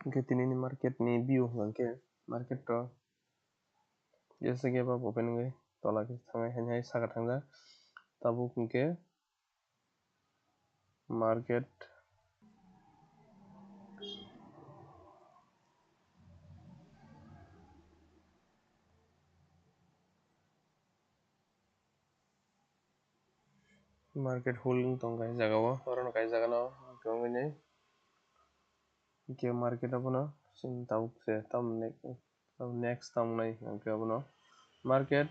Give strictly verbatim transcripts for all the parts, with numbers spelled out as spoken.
Hwnkhe tini ni market ni view hwnkhe market to jesa khe ba open wngwi tola khe thangnai hai hai saka thangjak. Tabuk hwnkhe market market holding tong kai jaga o, oro no kai jaga no tongwi ni hwnkhe market abono chwng tabuk se tam next tam nai hwnkhe abono market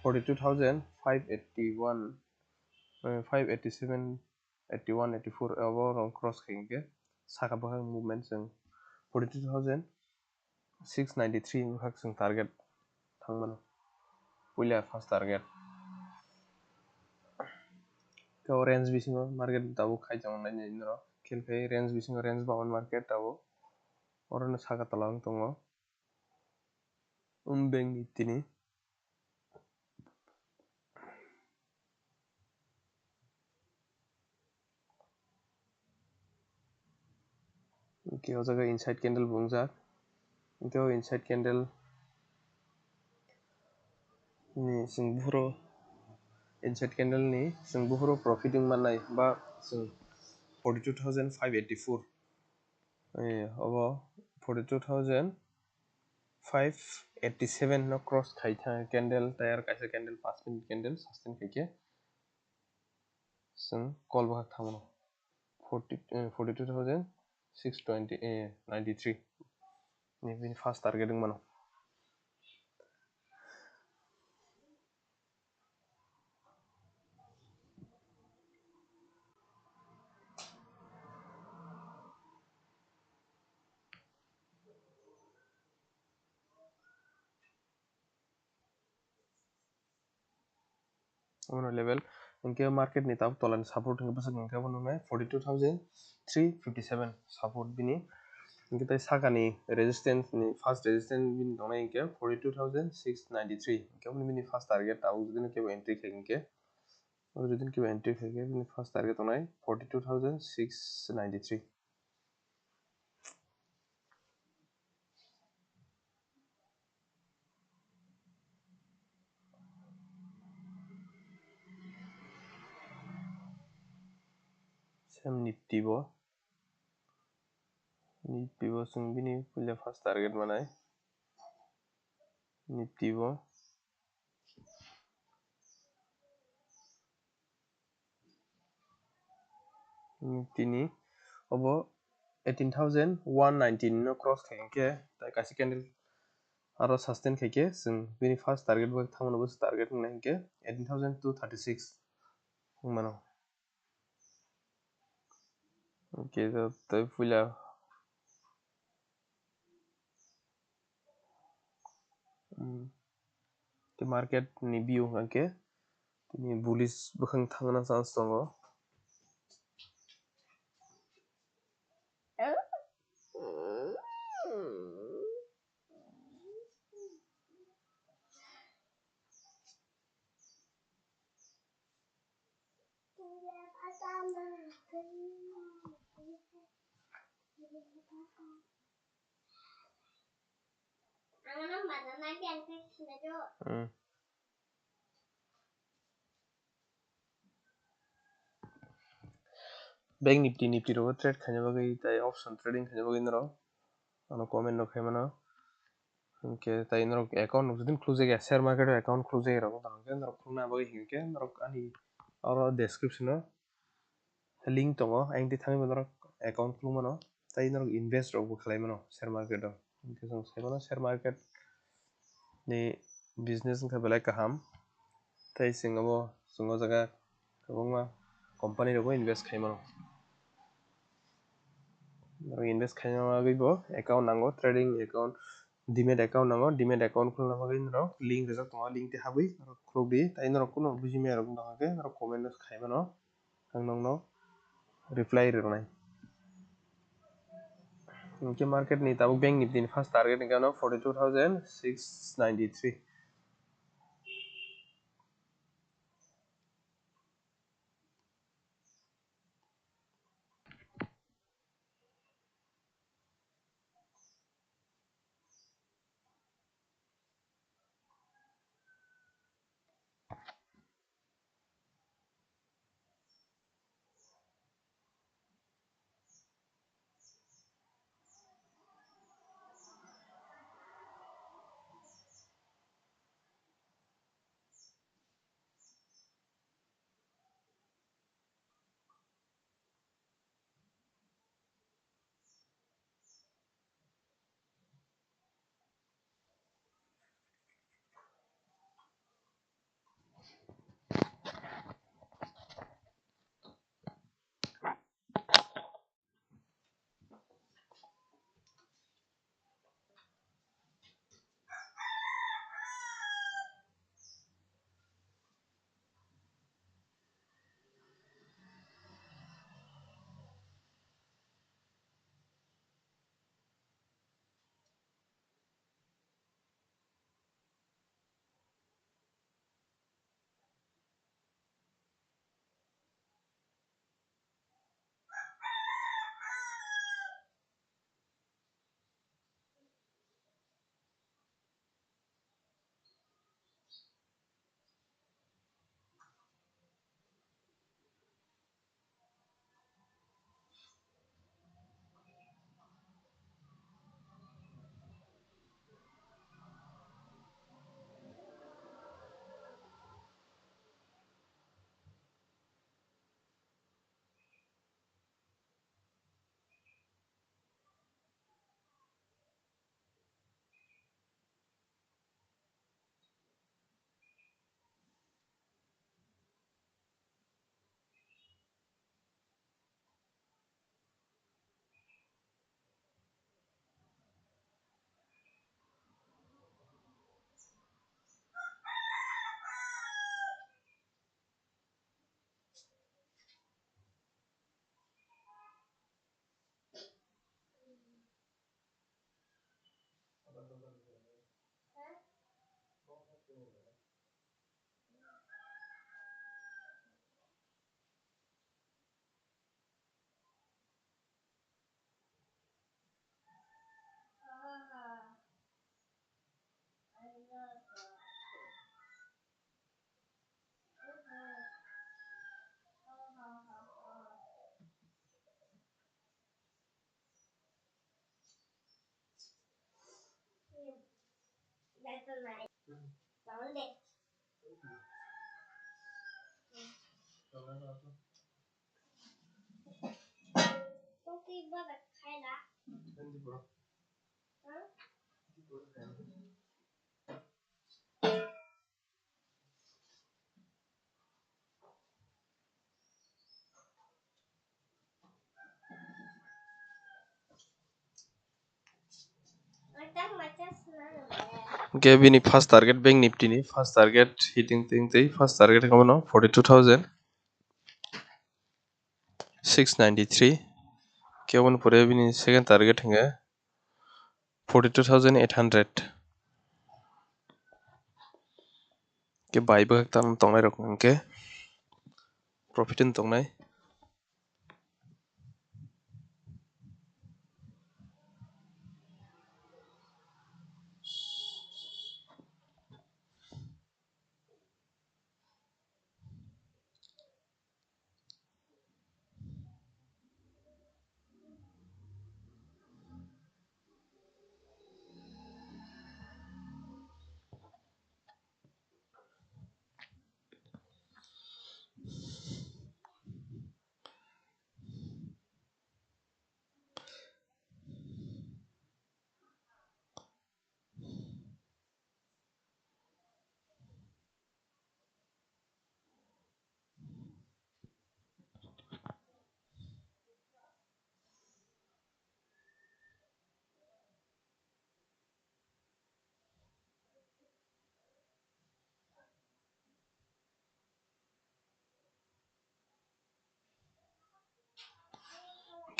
forty two thousand five eighty one, eh, five eighty seven, eighty one, eighty four abo rong cross khai hwnkhe saka bwkhak movement chwng forty two thousand six ninety three bwkhak chwng target thangmano, puila first target. Tei o range bisingo market tabuk khai tongo, nainai norok khel khai range bisingo, range bound market tabuk orono saka tola wng tongo. Um, bank Nifty ni. Hwnkhe o jaga inside candle bo wngjak. Hwnkhe o inside candle ni chwng buphuru, inside candle ni chwng buphuru profit wng mannai ba chwng forty two thousand five eighty four, eh, obo forty two thousand five eighty seven no cross khai thang candle, tei aro kaisa candle, panch minute candle sustain khai khe chwng call bwkhak thangmano forty, eh, forty two thousand six twenty, eh, ninety three ni bini first target wng mano. Omono level hwnkhe market ni tabuk tola ni support hwnkhe bwswk hwnkhe obo nuknai forty two thousand three fifty seven support bini. Hwnkhe tei sakani resistance ni first resistance bini tongnai hwnkhe forty two thousand six ninety three, hwnkhe omo bini first target tabuk jodi no kebo entry khai hwnkhe, o jodi no kebo entry khai hwnkhe bini first target tongnai forty two thousand six ninety three. Same Nifty bo, Nifty bo chwng bini puila first target manai Nifty bo. Nifty ni obo eighteen thousand one ninety no cross khai hwnkhe, tai kaisa candle aro sustain khai khe chwng bini first target bai thangmano bo target wngnai hwnkhe eighteen thousand two thirty six wngmano. Hwnkhe tei puila, hmm, tei market ni view hwnkhe tini bullish bwkhang thangna chance tongo. Hmm. Bank Nifty, Nifty rogo trade khaina bagwi tei option trading khaina bagwi norok ano comment rok khai mano. Hwnkhe tei norok account jodi khulujak ya, share market o account khulujak ya rok, hwnkhe norok khulna bagwi hwnkhe norok ani oro description o link tongo, ayang twi thangwi norok account khuluk mano, tei norok invest rok bo khlai mano share market o. Hwnkhe chwng sai mano share market ni business wngkha belai kaham, tei chwng abo chwng o jaga kwbangma company rogo invest khai mano. Norok invest khaina bagwi bo account nango, trading account, demat account nango, demat account khulna bagwi norok link rijak tongo, link twi habwi norok khuluk di, tei norok kunu buji maya rok wng tongkha khe norok comment khai mano. Ang nokno reply rwnai. Hwnkhe market ni tabuk bank ni bini first target hwnkhe ano forty two thousand six ninety three. Hwnkhe bini first target, Bank Nifty ni first target hitting twi twi first target wngkha bono forty two thousand six ninety three. Hwnkhe oboni pore bini second target hwnkhe forty two thousand eight hundred. Hwnkhe bai bwkhak tang tongnai rok hwnkhe profit wng tongnai.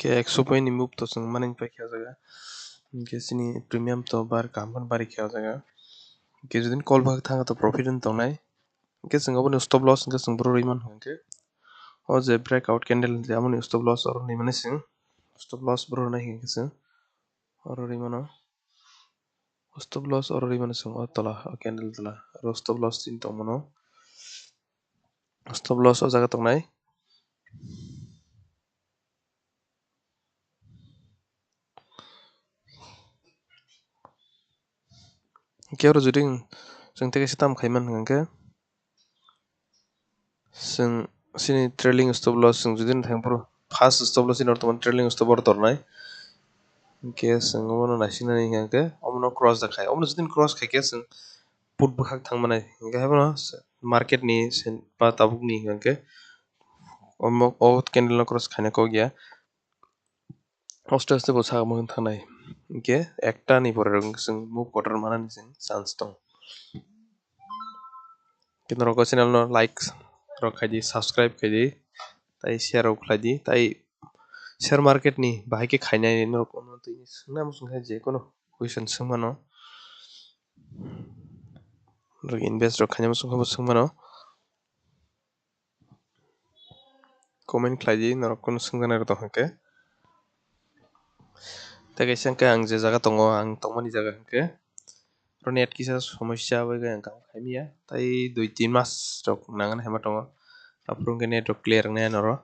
Hwnkhe ekso point ni move to chwng mani paikha o jaga. Hwnkhe chini premium to bar kaham phano bari kha o jaga. Hwnkhe jodi call bwkhak thang kha to profit wng tongnai. Hwnkhe chwng aboni stop loss hwnkhe chwng boro rwi mano hwnkhe. O je breakout candle hwnkhe aboni stop loss oro rwi mani chwng. Stop loss boro rwnai hwnkhe chwng oro rwi mano. Stop loss oro rwi mano chwng o tola, o candle tola. Oro stop loss chini tongmano. Stop loss o jaga tongnai. Hwnkhe oro jodi chwng tei kaisa tamo khai mano hwnkhe, chwng chini trailing stop loss chwng jodi naithang phuru first stop loss chini oro tongmani trailing stop oro tornai. Hwnkhe chwng omono naisinani hwnkhe omono cross da khai. Omono jodi cross khaikhe chwng put bwkhak thang manai. Hwnkhe haiphano market ni sen-, ba tabuk ni hwnkhe omo, o candle no cross khaina kok ya. Aste aste bo sakmung thangnai. Hwnkhe ekta ni pore rok chwng move order manani chwng chance tong. Hwnkhe norok o channel no like rok khaidi, subscribe khaidi, tai share rok khlaidi, tai share market ni bahai khe khainai norok ono twi swngna muchung khe je kono question swngmano. Norok invest rok khaina muchung khe bo swngmano. Comment khlai di, norok kunu swngjaknai rok tong hwnkhe. Tei kaisa hwnkhe ang je jaga tongo, ang tongmani jaga hwnkhe oro net kisa somosya bai khe ang kaham khaimya, tei dui tin mas rok nangani hwnba tongo, aphuru hwnkhe net rok clear wngnai ano oro.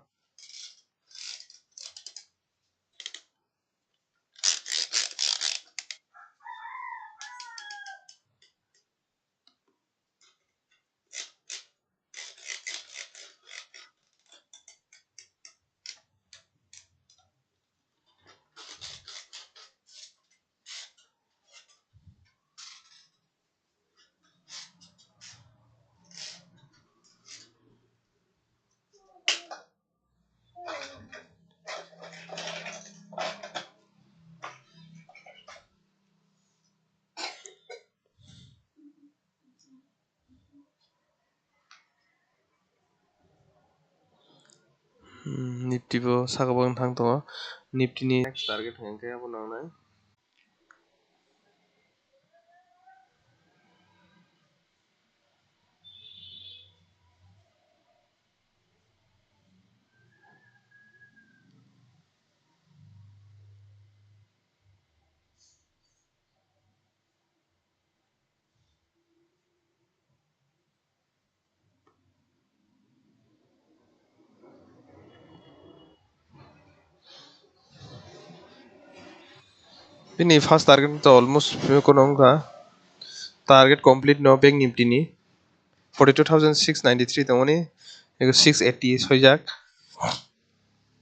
Hmm, Nifty bo saka bo wng thang tongo. Nifty ni next target hwnkhe abo nangnai. Bini first target to almost kono wngkha. target complete no Bank Nifty ni forty two thousand six ninety three tongmani, ego six eighty soijak.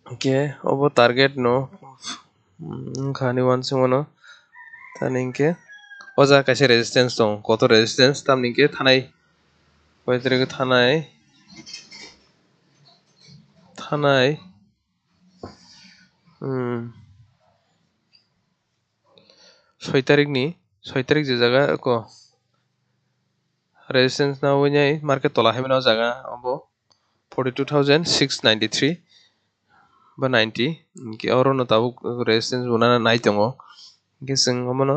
Hingke obo target no wngkha ni wansukmano. Tani hingke o jaga kaisa resistance tong, kotor resistance, tamni hingke thanai, poitrego thanai, thanai, hmm, soi tarik ni, soi tarik je jaga ko resistance na wngya market tola hai mano jaga obo forty two thousand six ninety three ba ninety, hingke oro no tabuk resistance bo nana nai tongo, hingke chwng omono,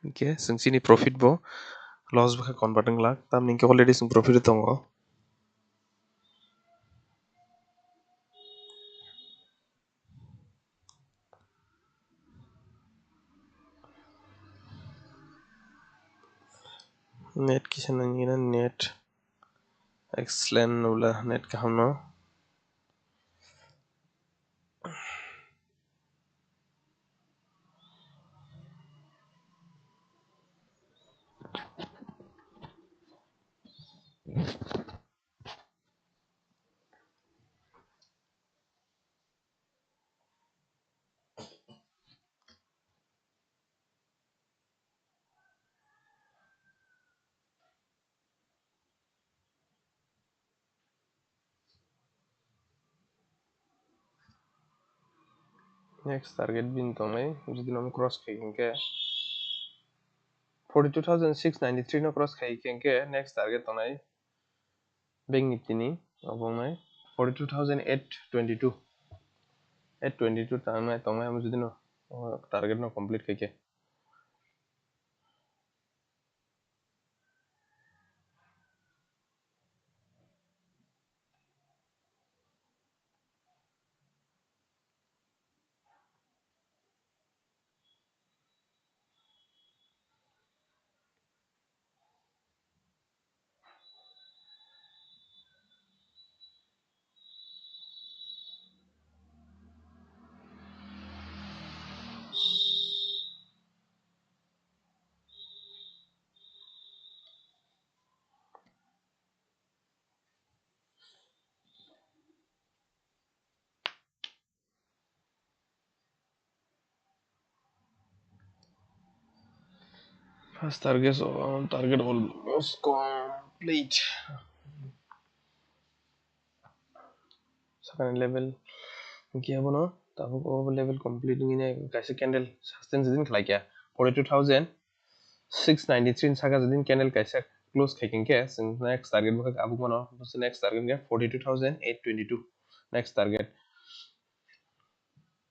hingke chwng chini profit bo loss bo khe convert wng lak, tamni hingke already chwng profit o tongo. Net kisa nangina, net excellent wala net kaham no. Next target bini tongnai, jodi no cross khai hingke forty two thousand six ninety three no cross khai hingke next target tongnai Bank Nifty ni, obo wngnai forty two thousand eight twenty two, eight twenty two tangnai tongnai, omo jodi no, o target no complete khai khe. First target, target almost complete. Sakani level hingke abono tabuk o level complete wngwi nai kaisa candle sustain jodi khlai kha forty two thousand six ninety three ni saka jodi candle kaisa close khai khe chwng next target bo khe tabuk mano, next target khe forty two thousand eight twenty two next target.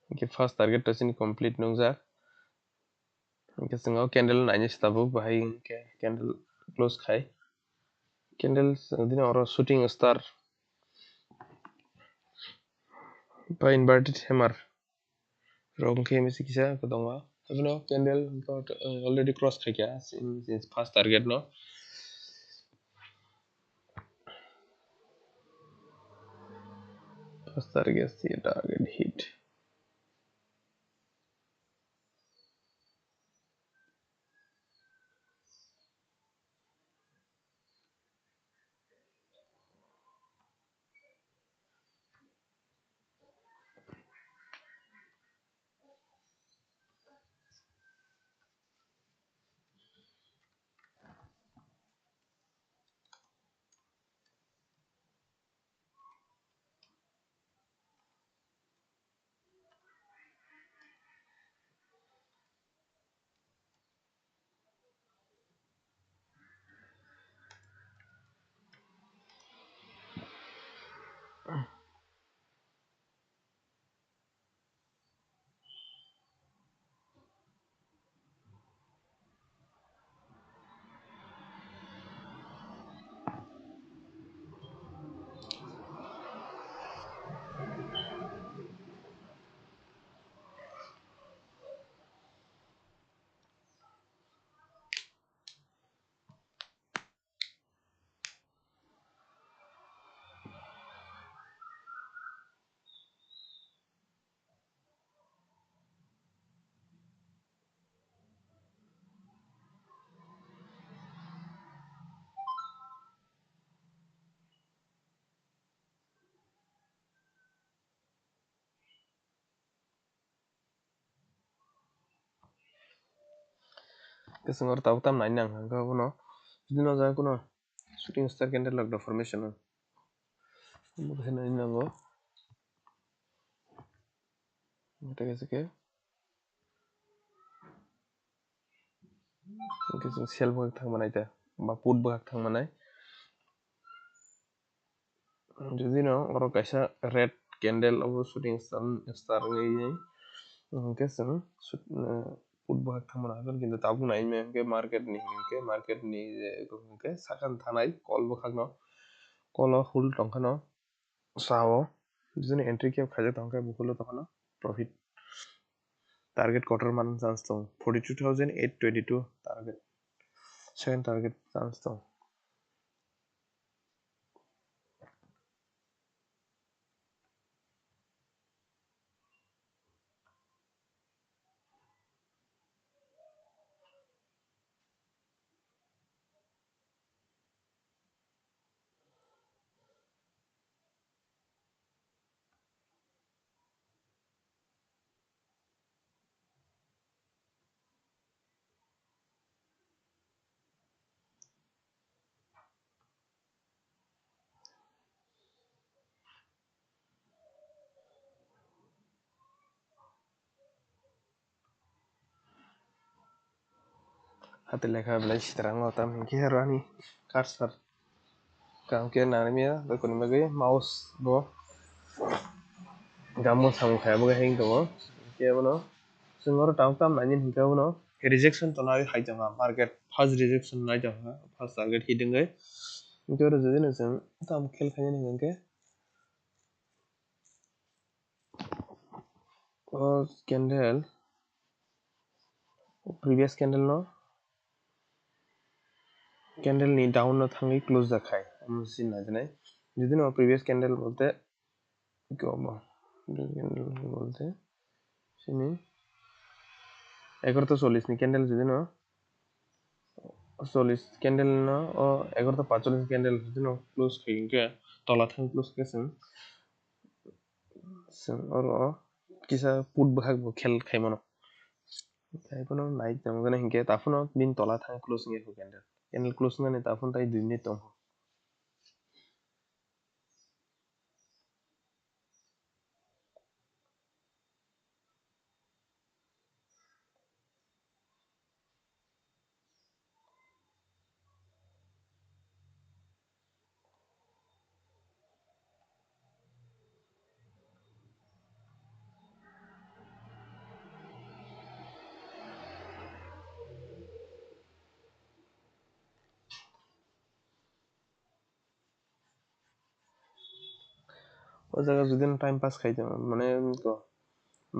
Hingke first target to chini complete nungjak. Hingke chwng o candle nainai se tabuk, bahai hingke candle close khai. Candle chwng dini oro shooting star ba inverted hammer rok hingke misi kisa kwbangma. Abono candle already cross khai kha, first target no. First target si target hit. Keseng oro tabuk tam nai nang hwnkhe abono. Bini o jaga kuno shooting star candle rok formation o. Omo khe nai nango. Tei kaisa khe, hwnkhe chwng sell bo thang manai ta, ba put bo thang manai. Jodi no oro kaisa red candle obo shooting star, star wngwi, hwnkhe chwng shoot-, eh, put bo thang mano, kintu tabuk nai maya hwnkhe market ni, hwnkhe market ni je hwnkhe sakha thanai call bwkhak no, call o hold tongkha no. Sao bini entry khe khaijak tongkha, bukulo tongkhano profit. Target quarter man chance tong, forty two thousand eight twenty two target, second target chance tong. Hati lekha belai sitrango tam hinkhe aro ani cursor. Kaham khe nangmaya, tei kuni bagwi mouse bo gamo samung khayabu khe hang tongo. Hinkhe abono chwng oro tam tam nainani hinkhe abono rejection tongna hai tongkha market, first rejection nai tongkha, first target hit wngwi. Hinkhe oro jodi no chwng tam khel khainani hinkhe o candle, previous candle no, candle ni down no thangwi close jakhai, omo se najnai. Jodi no previous candle bolte ki obo, previous candle bolte sini egaroto chollish ni candle jodi no, chollish candle no o egaroto pachchollish candle jodi no close khai hinkhe, tola thang close khe chwng, chwng oro kisa put bwkhak bo khel khai mano. Tei bono nai tongmani hinkhe taphano bini tola thang close wngya kho candle. Candle close wngnani taphano tai dui minute tongkho. O jaga jodi no time pass khai tongma, mane,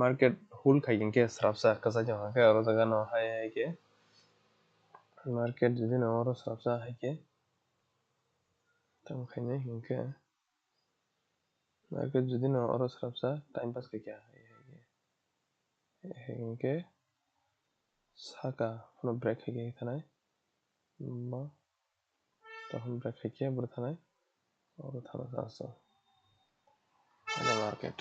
market hold khai hinkhe srapsa kwchai tongkha khe oro jaga no hai hai khe market jodi no oro srapsa hai khe tamo khainai hinkhe market jodi no oro srapsa time pass khai kha hai hai khe. Hinkhe saka phano break khai khe thanai. Bo tokon break khai khe bwrwi thanai. Oro thana chance o. Ani market.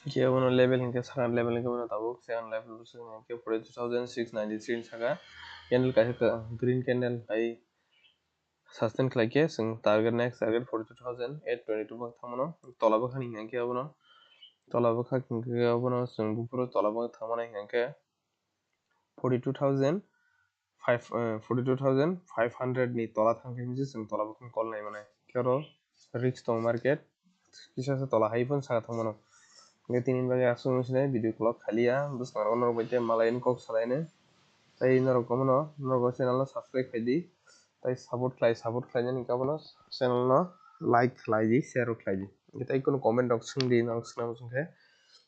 Hinkhe abono level hinkhe second level hinkhe bono tabuk second level bwswk hinkhe forty two thousand six ninety three saka candle kaisa green candle hai Sustain khlai khe chwng target, next target forty two thousand eight twenty two bwkha thangmano. Tola bwkha ni hwnkhe abono, tola bwkha hwnkhe abono chwng buphuru tola bwkha thangmani hwnkhe forty two thousand five, eh, forty two thousand five hundred ni tola thangkhe hinwi chwng tola bwkha call nai mano. Khe oro risk tong market, kisa se tola hai phano saka thangmano. Hwnkhe tini bagwi aswk wngwi sinai video kolok khaliya, bwskango norok bai tei malai kok salaino. Tei norok omono norok o channel no subscribe khaidi, tei support khlai, support khlainani hwnkhe abono channel no like khlaidi, share rok khlaidi. Hwnkhe tei kunu comment rok swngdi, norok swngna muchungkhe.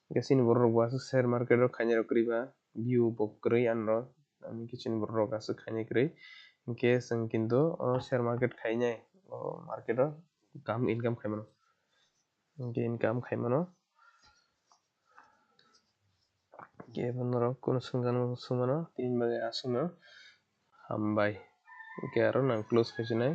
Hwnkhe chini borok rok bo aswk share market rok khainai rok kwrwi ba, view bo kwrwi anw rok. Ani khe chini borok rok aswk khainai kwrwi. Hwnkhe chwng kintu o share market khainai, o market o kam income khaimano. Hwnkhe income khaimano. Hwnkhe bo norok kunu swngjakno swngmano, tini bagwi aswkno hambai. Hwnkhe aro nang close khai sinai.